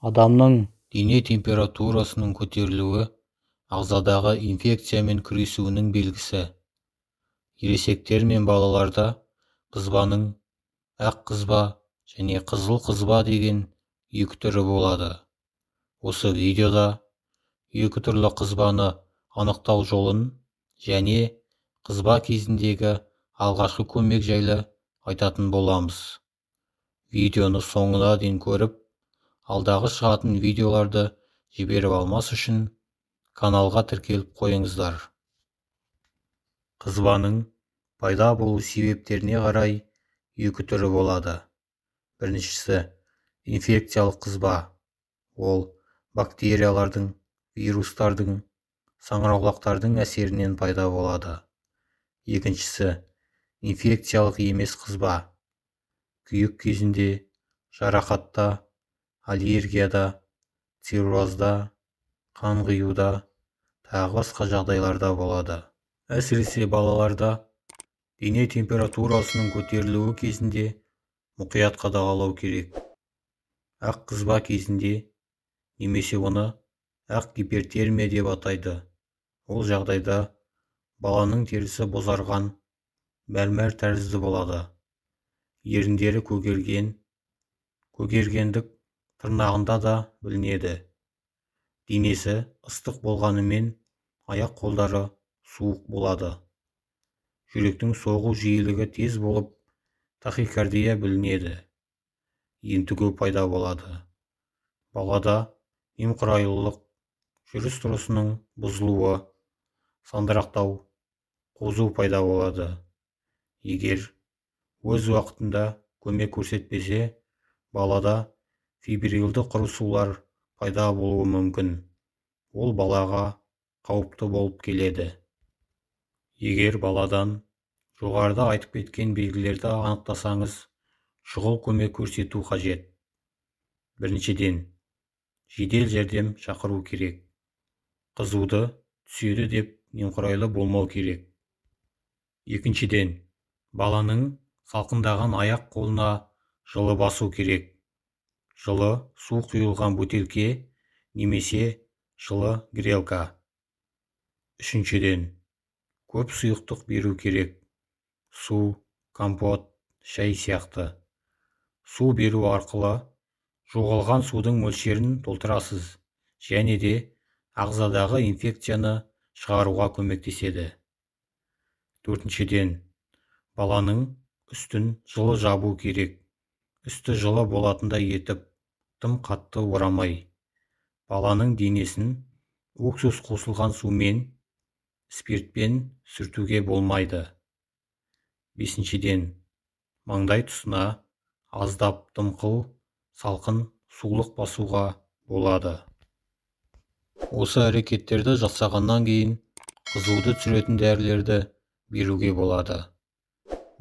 Адамның Дене температурасының көтерілуі ағзадағы инфекциямен күресуінің белгісі. Ересектер мен балаларда қызбаның ақ қызба және қызыл қызба деген екі түрі болады. Осы видеода екі түрлі қызбаны анықтау жолын және қызба кезіндегі алғашқы көмек жайлы айтатын боламыз. Видеоны соңына дейін көріп, алдағы шығатын видеоларды жіберіп алмас үшін каналға тіркеліп қойыңыздар. Қызбаның пайда болу себептеріне қарай екі түрі болады. Біріншісі инфекциялық қызба. Ол бактериялардың, вирустардың, саңырауқұлақтардың әсерінен пайда болады. Екіншісі инфекциялық емес қызба. Күйік кезінде, жарақатта, аллергияда, циррозда, қан құюда, тағы басқа жағдайларда болады. Әсіресе балаларда дене температурасының көтерілуі кезінде мұқият қадағалау керек. Ақ қызба кезінде немесе оны ақ гипертермия деп атайды. Ол жағдайда баланың терісі бозарған, мәрмәр тәрізді болады. Еріндері көгерген, көгергендік тырнағында да білінеді. Денесі ыстық болғанымен аяқ-қолдары суық болады. Жүректің соғу жиілігі тез болып, тахикардия білінеді. Ентігу пайда болады. Балада немқұрайлылық, жүріс-тұрысының бұзылуы, сандырақтау, қозу пайда болады. Егер өз уақытында көмек көрсетпесе, балада фибрилді құрысулар пайда болуы мүмкін. Ол балаға қауіпті болып келеді. Егер баладан жоғарыда айтып кеткен белгілерді анықтасаңыз, шұғыл көмек көрсету қажет. Біріншіден, жедел жәрдем шақыру керек. Қызуды түседі деп немқұрайлы болмау керек. Екіншіден, баланың салқындаған аяқ қолына жылы басу керек. Жылы су құйылған бөтелке немесе жылы грелка. Үшіншіден, көп сұйықтық беру керек. Су, компот, шай сияқты. Су беру арқылы жоғалған судың мөлшерін толтырасыз және де ағзадағы инфекцияны шығаруға көмектеседі. Төртіншіден, баланың үстін жылы жабу керек. Үсті жылы болатындай етіп, тым қатты орамай. Баланың денесін уксус қосылған сумен, спиртпен сүртуге болмайды. Бесіншіден, маңдай тұсына аздап дымқыл, салқын сулық басуға болады. Осы әрекеттерді жасағаннан кейін қызуды түсіретін дәрілерді беруге болады.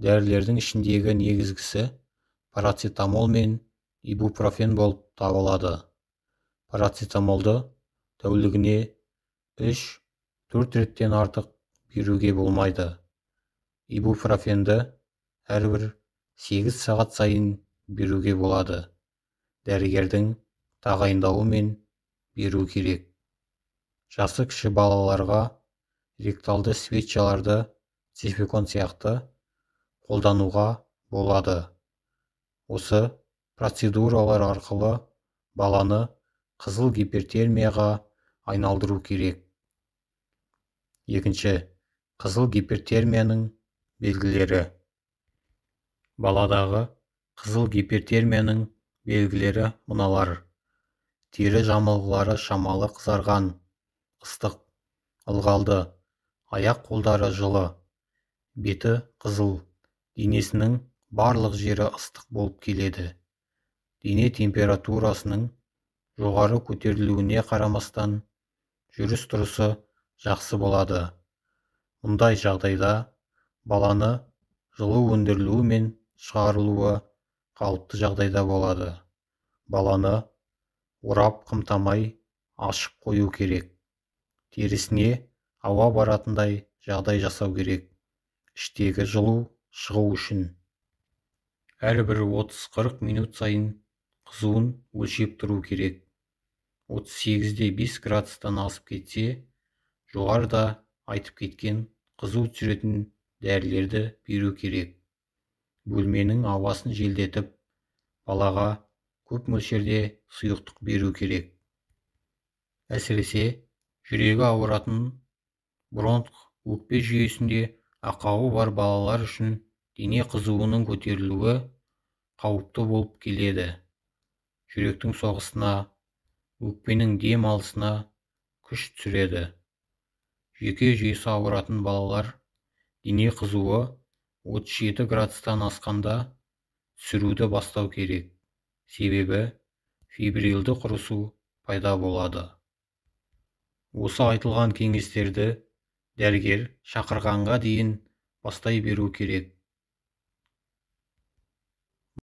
Дәрілердің ішіндегі негізгісі парацетамол мен ибупрофен болып табылады. Парацетамолды тәулігіне 3-4 реттен артық беруге болмайды. Ибупрофенді әрбір 8 сағат сайын беруге болады. Дәрігердің тағайындауымен беру керек. Жасы кіші балаларға ректалды свечаларды цефекон сияқты қолдануға болады. Осы процедуралар арқылы баланы қызыл гипертермияға айналдыру керек. Екінші, қызыл гипертермияның белгілері. Баладағы қызыл гипертермияның белгілері мыналар. Тері жамылғылары шамалы қызарған, ыстық, ылғалды, аяқ-қолдары жылы, беті қызыл, денесінің барлық жері ыстық болып келеді. Дене температурасының жоғары көтерілуіне қарамастан жүріс-тұрысы жақсы болады. Мұндай жағдайда баланы жылу өндірілуі мен шығарылуы қалыпты жағдайда болады. Баланы орап қымтамай ашық қою керек. Терісіне ауа баратындай жағдай жасау керек. Іштегі жылу шығу үшін. Әрбір 30-40 минут сайын қызуын өлшеп тұру керек. 38,5 градустан асып кетсе, жоғарыда айтып кеткен қызу түсіретін дәрілерді беру керек. Бөлменің ауасын желдетіп, балаға көп мөлшерде сұйықтық беру керек. Әсіресе жүрегі ауыратын, бронх өкпе жүйесінде ақауы бар балалар үшін дене қызуының көтерілуі қауіпті болып келеді. Жүректің соғысына, өкпенің дем алысына күш түсіреді. Жүйке жүйесі ауыратын балалар дене қызуы 37 градустан асқанда түсіруді бастау керек. Себебі фебрилді құрысу пайда болады. Осы айтылған кеңестерді дәрігер шақырғанға дейін бастай беру керек.